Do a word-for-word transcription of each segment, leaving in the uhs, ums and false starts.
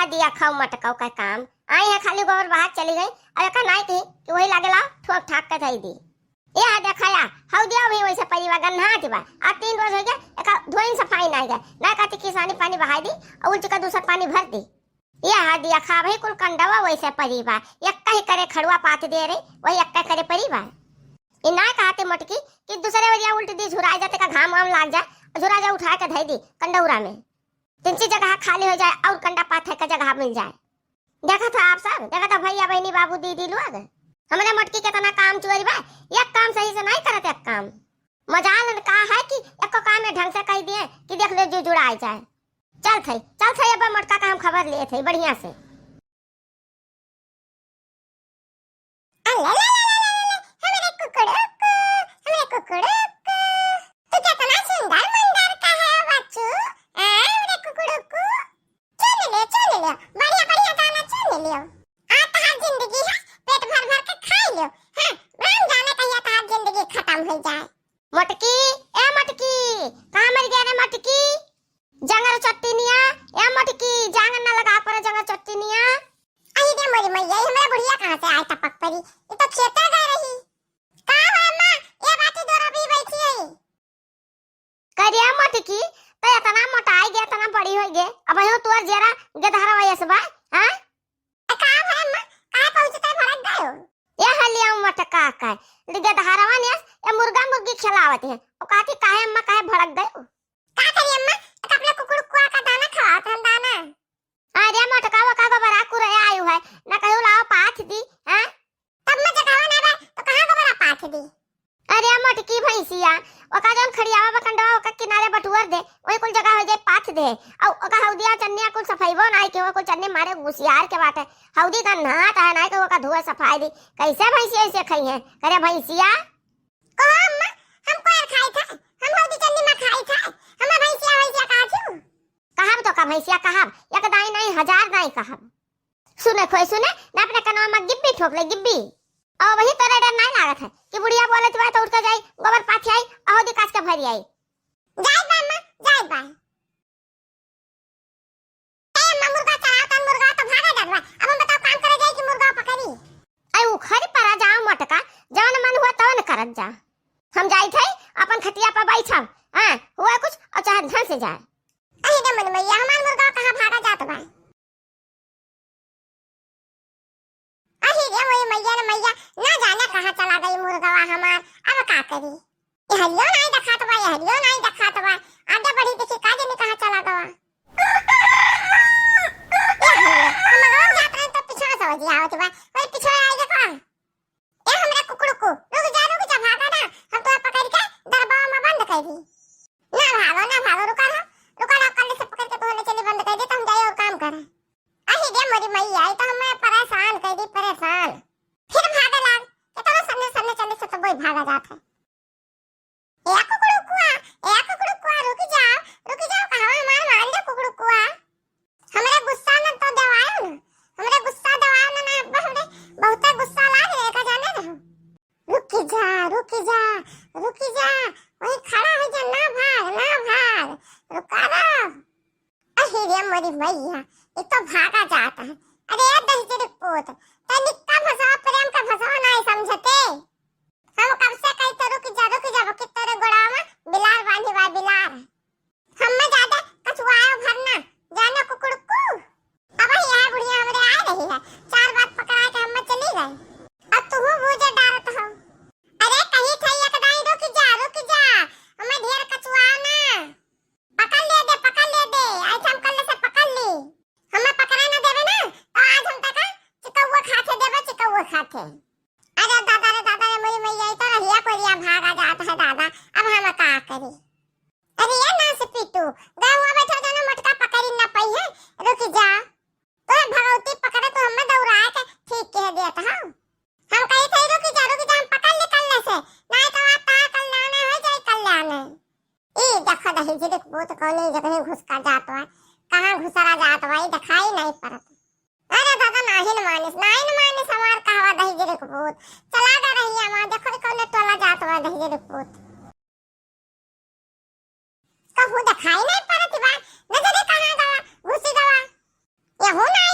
दिया खाओ मटकाओ का काम। आई है खाली गोबर बहार चली गई। अब एका नाई कही कि वही लागे लाओ ठोक ठाक के धई दी। ये हा देखा या, हऊ दिया भी वैसे परी बा, गन्हात बा। आ तीन रोज हो गया, एका धोइन सफाई नाई गए। ना कहती किसानी पानी बहाई दी, और उल्टी का दूसर पानी भर दी। ये हा दिया खा भाई कुल कंडवा वैसे परी बा। एक कही करे खड़ुआ पाथ दे रही, वही एक कही करे परी बा। ई ना कहते मोटकी कि दूसरे वरिया उल्टी दी झुराई जाते का घाम वाम लाग जाए, झुरा जा उठा के धई दी कंडौरा में। तिनची जगह खाली हो जाए और कंडा पाथे का जगह मिल जाए। देखा था आप सब, देखा था भैया बहनी बाबू दीदी लोग, हमरे मोटकी केतना काम चोरी बा। एक काम सही से नहीं करत, एक काम मजाल का है कि एको काम में ढंग से कह दिए कि देख ले जो जुड़ा जाए। चल थे, चल थे, अब मोटका का हम खबर लिए थे बढ़िया से। अल्ला, ला, ला, ला, ला, ला, हमरे कुकड़ू को, हमरे कुकड़ू को। तू कितना सुंदर मुंदर का है बच्चू, आ, हमरे कुकड़ू को। चुन ले, चुन ले, बढ़िया, बढ़िया दाना चुन ले। आ तहार जिंदगी है, पेट भर भर के खाई लो। हाँ, राम जाने कहिया तहार जिंदगी खत्म हो जाए। मोटकी, ए मोटकी, कहाँ मर गया रे मोटकी? जंगर चट्टिनिया, ए मोटकी, जांगर ना लगा पर जंगर चट्टिनिया। अही रे मोरी मैया, ई हमरा बुढ़िया कहाँ से आए टपक परी? ई तो खेते गए रही। का हो अम्मा, ए बाटी दो रबी बैठी है। करिया मोटकी, तो इतना मोटाई गए, इतना बड़ी हो गए, अब यो तोर जेरा गेदहरा वयस बा, हाँ? ए, का भए अम्मा? काहे पहुँचते भड़क गए हो? ए हलिया मटका का, गेदहरवा ने ए मुर्गा मुर्गी खिलावत है। ओ कहती, "काहे अम्मा, काहे भड़क गए हो?" का करी अम्मा? एक अपने कुकुड़ुकुआ का दाना खवावत हम, दाना। अरे मोटका, वो का गोबरा कुरे आयु है, ना कहू लाओ पाथ दी, हाँ? तब मैं जगहवा ना बा, तो कहाँ गोबरा पाथ दी? अरे मोटकी भैंसिया, ओका जौन खड़ियावा बा कंडवा, ओका किनारे बटुअर दे, वही कुल जगह हो जाए पाथ दे। अउ ओका हौदिया चन्निया कुल सफाईबो नाई के, वो कुल चन्नी मारे गुसियार के बाटे। हौदी का नहात है नाई के ओका धोए सफाई दी। कैसे भैंसिया ऐसे खाई है? करे भैंसिया। कहो अम्मा, हम कोयर खाई थे, हम हौदी चन्नी में खाई थे, हमें भैंसिया वैसिया कहा थी? कहब तो का भैंसिया कहब, एक दाई नहीं हजार दाई कहब। सुने खोए सुने, ना अपने कनवा में गिब्बी ठोक ले, गिब्बी। और वही तोरे डर नहीं लागत है कि बुढ़िया बोलत बा तो उठ के जाई, गोबर पाथी आई, अहोदी काच के भरी आई। जाई बा अम्मा, जाई बा। ए अम्मा, मुर्गा चलाओ तन, मुर्गा तो भागा जात बा। अब हम बताओ काम करे जाई कि मुर्गा पकड़ी? अरे उखरी परा जाओ मोटका, जवन मन हुआ तवन करत जा। हम जाई थे अपन खटिया पर बैठब, हाँ, हुआ कुछ और चाहे धन से जाए। अरे रे मन मैया, हमार मुर्गा कहाँ भागा जात बा? अही रे मोरी मैया रे मैया, ना जाने कहाँ चला गई मुर्गवा हमार, अब का करी? ए हरियो नाई देखात बा, ए हरियो नाई देखात बा, आगे बढ़ी देखी का जाने कहाँ चला गवा। ए हरियो, हम गाँव जात रहे तो पीछे से हो जी आवत बा, कोई पीछे आई देखा। ए हमरा कुकड़ू को, रुक जा, रुक जा, भागा ना, हम तोरा पकड़ के दरबावा में बंद कर दी। ना भागो, ना भागो, रुका रहो, रुका रहो, कल से पकड़ के तोहले चली बंद कर दी, तो हम जाए और काम करें। अही रे मोरी मैया, ई तो हमें परेशान कर दी, परेशान। फिर भागे लाग, कितना सामने सामने चले से तो वही भागा जात है। ए कुकड़ू कुआ, ए कुकड़ू कुआ, रुक जाओ, रुक जाओ, कहवा हमार मान ले कुकड़ू कुआ। हमरे गुस्सा न तो देवायो न, हमरे गुस्सा देवायो न, ना अब्बा हमरे बहुते गुस्सा लाग रे का जाने रहो। रुक जा, रुक जा, रुक जा, वही खड़ा हो जा, ना भाग, ना भाग, रुका रहो। अरे रे मोरी मैया, ये तो भागा जात है। अरे ए दहिजरी पूत, तनिका भसवा प्रेम का भसवा नहीं समझते। हम कब से कही तो रुक जा, रुक जा, कि तेरे गोड़ावा में बिलार बांधी बा, बिलार। हम्मे ज्यादा कचुआयो भरना, जाने कुकुड़ुकू। अब ही यह बुढ़िया हमरे आ रही है, चार बात पकड़ा के हम्मे चली गई। अब तू बूझे डारत हो। अरे कही थे एक दाई रुक जा, रुक जा, हमें ढेर कचुआओ ना। पकड़ ले दे, पकड़ ले दे, आज हम कल से पकड़ ली। हमें पकड़े ना देवे ना, तो आज हम तका चिकौआ खाते देवे, चिकौआ खाते। अरे दादा रे दादा रे, मोरी मैया, ई तो रहिया कोरिया भागा जात है दादा, अब हम का करी? अरे ये ना से पीटू, गए हुआ बैठो जानो मटका पकड़ी ना पाई है, रुक जा। तोहे भगवती पकड़े तो हमें दौड़ा के ठीक कह देत हौ। हम कही थे रुक जा, रुक जा, हम पकड़ ली कल्ले से, नहीं तो आज तार कल्याण हो जाए, कल्याण। ई देखो दहिजरी के पूत कौने जगह घुसका जात बा, कहाँ घुसरा जात बा, ई दिखाई नहीं पड़त। अरे दादा, नाहिन मानिस, नाहिन मानिस हमार कहवा दहिजरी के पूत। चला गा रहिया माँ, देखो रे कौने टोला जात बा दहिजरी के पूत। कहूँ दिखाई नहीं पड़त बा, न जाने कहाँ गवा, घुसी गवा। यहू ना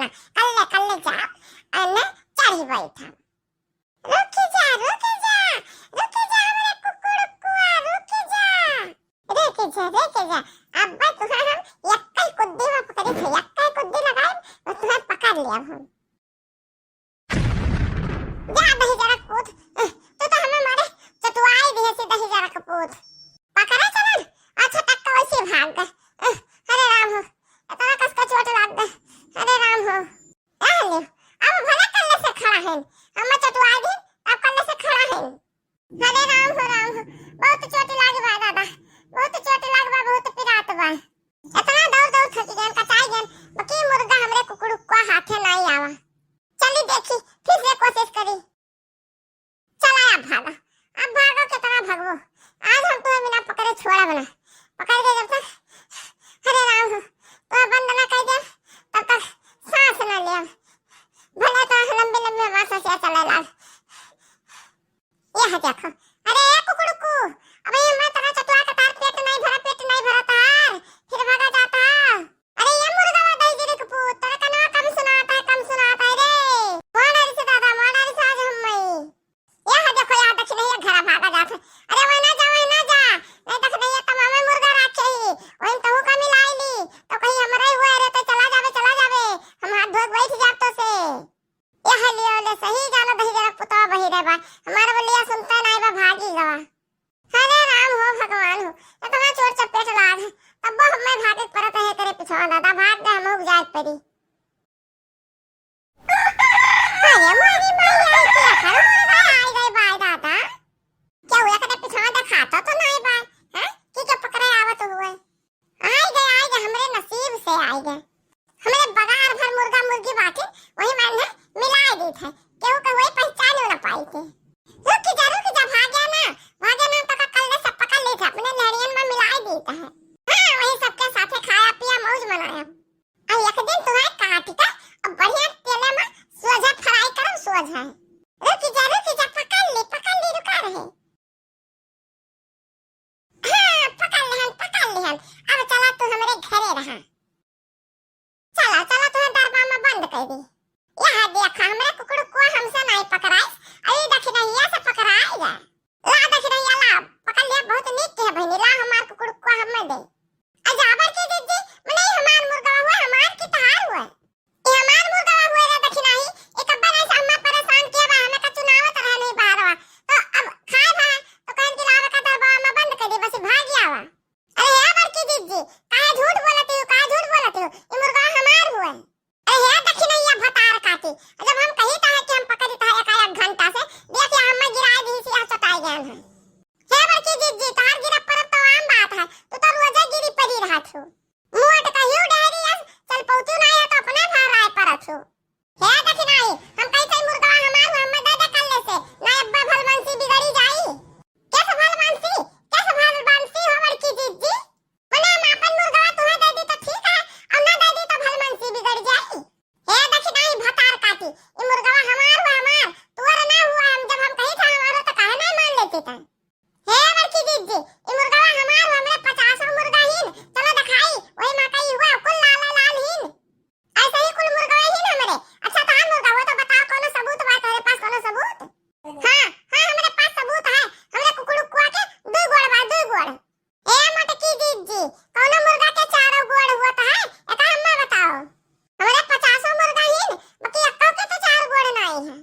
कल्ले कल्ले जा, अने चढ़ी बैठा। रुकी जा, रुकी जा, रुकी जा, हमरे कुकुड़ुकुआ, रुकी जा। रुकी जा, रुकी जा। अब तुहां हम यक्कई कुद्दी में पकड़ी थे, यक्कई कुद्दी लगाई, और तुहां पकड़ लिया हम। जा दही जरा पूत, तू तो हमें मारे चटुआई दिहे सी दही जरा के पूत। पकड़ा चलन, अच्छा टक्का वैसे भाग गए। अरे राम हो, इतना कस का चोट लाग गए। अरे राम हो। आ ले, अब भले कल्ले से खड़ा है, हम चटुआ दिन, अब कल्ले से खड़ा है। अरे राम हो, राम हो, बहुत चोट लाग बा दादा, बहुत चोट लाग बा, बहुत पिरात बा। इतना दौड़ दौड़ थक गए, कचाई गए, बाकी मुर्गा हमरे कुकुड़ुकुआ हाथे नहीं आवा। चली देखी, फिर से कोशिश करी। चला अब भागा, अब भागो, कितना भागबो, आज हम तुम्हें बिना पकड़े छोड़ब ना। पकड़ के जब तक, अरे राम हो, तुम्हें बंद ना कर दे, तब तक सांस ना ले। भले तो लंबी लंबी हमार सांसिया चले लाग। यह देखो, अरे ए कुकुड़ुकू, अब ये मैं तेरा चटुआ के तार पेट नहीं भरा, पेट नहीं भरा तार, फिर भागा जाता। अरे ये मुर्गा दही जरा के पूत, तेरा कनवा कम सुनाता है, कम सुनाता है रे। मार डाली से दादा, मार डाली से आज हम मई। यह देखो, यह देखी नहीं, ये घरा भागा जात है। अरे वही ना जा, वही ना जा, नहीं देख नहीं, ये तमामे मुर्गा राखे ही, वही तहू का मिलाई ली, तो कहीं हमरा ही हुआ रे, तो चला जावे, चला जावे, हम हाथ धो के बैठ जाब तो से। यह लियो ले, सही जानो दही जरा पुतवा बही रे बा, हमार बोलिया सुनता नहीं बा, भागी गवा। अरे राम हो भगवान हो, इतना चोट चपेट लाग है, तब वो हमें भागे के पड़त है तेरे पिछवा दादा, भाग गए हम लोग जाए पड़ी। अरे मोरी माई, आई के अखर मुर्गा आई गए बाय दादा। क्या हुआ, कदे पिछवा देखाता तो नहीं बाय, हैं? कि क्या पकड़े आवत हुए? आई गए, आई गए, हमरे नसीब से आई गए। हमरे बगार भर मुर्गा मुर्गी बाटे, वही माने मिलाए देत है। केहू के वही पहचान ना पाई थे। रुक जा, रुक जा, भाग्या ना, भाग्या ना तो का कल्ले से पकड़ लेत है, अपने लहरियन में मिलाए देत है। हाँ, वही सबके साथे खाया पिया मौज मनाया। आ एक दिन तुम्हें काट के अब बढ़िया तेले में सोझा fry करम सोझा। रुक जा, रुक जा, पकड़ ली, पकड़ ली, रुका रहे। हाँ, पकड़ लिहन, पकड़ लिहन। अब चला तू हमरे घरे रहा। चला, चला, तुम्हें दरबा में बंद कर दी। यह देखा, हमरे कुकुड़ुकुआ हमसे नहीं पकड़ाइस, अरे दखिनहिया से पकड़ाई जा। ला दखिनहिया ला, पकड़ लिया, बहुत नीक के है बहिनी, ला हमार कुकुड़ुकुआ हमें दे। अजा बड़की जिज्जी, मने हमार मुर्गा हुआ, हमार की तहार हुआ? ए हमार मुर्गा हुआ रे दखिनही, एक अब्बा नहीं से अम्मा परेशान किया बा, हमें का चुनावत रहे नहीं बाहरवा। तो अब खाए भा, तो कहन कि लावे का दरबा में बंद कर दे, बस भाग आवा। अरे हे बड़की जिज्जी, काहे झूठ बोलत हो, काहे झूठ बोलत हो? ई मुर्गा हमार हुए। अरे हे दखिनहिया भतार काटी, जब हम कही ता है कि हम पकड़ी ता है एक, एक घंटा से, देख या हमें गिराए दी सी, यहाँ चटाई गए हैं। हे बड़की जिज्जी, तार गिरा परब तो आम बात है, तू तो रोजे गिरी पड़ी रहत हो। मोट कहियो डहरी अस, चल पौतू ना है तो अपना भार आए परत हो। हे दखिनही, हम कही थे मुर्गवा हमार हो, हमें दे दे कल्ले से, ना अब्बा भलमनसी बिगड़ी जाई। कैसे भलमनसी? कैसे भलमनसी हो बड़की जिज्जी? मने हम आपन मुर्गवा तुहे दे दी तो ठीक है, और ना दे दी तो भलमनसी बिगड़ जाई। हे दखिनही भतार काटी, ई मुर्गवा हमार हुआ हमार, तुअर ना हुआ, हम जब हम कही था हमारो तो काहे नहीं मान लेती था? हे बड़की जिज्जी, ई मुर्गवा हमार हुआ, हमरे पचासों मुर्गा हीन, चलो दिखाई, वही माँ का ई हुआ, कुल लाल लाल हीन। ऐसे ही कुल मुर्गवा हीन हमरे। अच्छा, तहार मुर्गा हुआ तो बताओ, कोनो सबूत बा तोहरे पास, कोनो सबूत? हाँ, हाँ, हमरे पास सबूत है, हमरे कुकुड़ुकुआ के दू गोड़ बा, दू गोड़। ए मोटकी जिज्जी, कौनो मुर्गा के चारों गोड़ होत है? एका हम्मा बताओ। हमरे पचासों मुर्गा हीन, बाकी एक्को के तो चार गोड़ नाई है।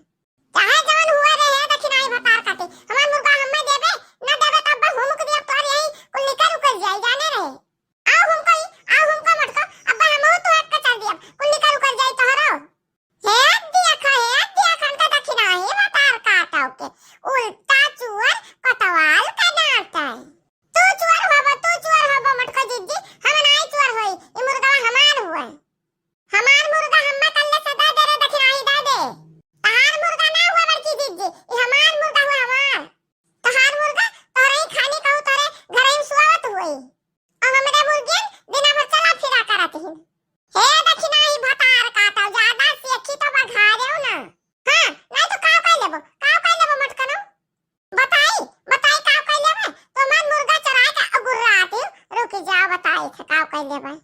चाहे जवन हुआ रहे, दखिनही भतार काटी। हमार मुर्गा हम्मे देबे, ना देबे तब बस हुमुक दिया तोर यही कुल निकर उकर जाई, जाने रहे। आओ हुमको ही, आओ हुमको मटको, अब्बा हमहू तो हट के चल दिया, कुल निकर उकर जाई तोहरो। हे दिया खा, हे दिया खा, हमका दखिनही भतार काटो के, उल्टा चुअर कोतवाल का डांट है। तू चुअर होबो, तू चुअर होबो, मटको जिज्जी, हम नाई चुअर होई, ई मुर्गवा हमार हुए। हमार मुर्गा हम्मा कल्ले से दे दे रे दखिनही, दे दे। तहार मुर्गा ना हुआ बड़की जिज्जी, ई हमार मुर्गा हुआ, हमार। तहार मुर्गा तोरे ही खानी कहू तोरे घरे ही सुआवत हुए। और हमरे मुर्गियन दिना भर चला फिरा करत ही। हे दखिनही भतार काटो, ज्यादा सेखी तो बघारेउ ना। हाँ, नहीं तो काव कर लेबो, काव कर लेबो मटकनो। बताई, बताई काव कर लेबे? तो मन मुर्गा चराए के अगुर्रात ही। रुक जा, बताई थे काव कर लेबे।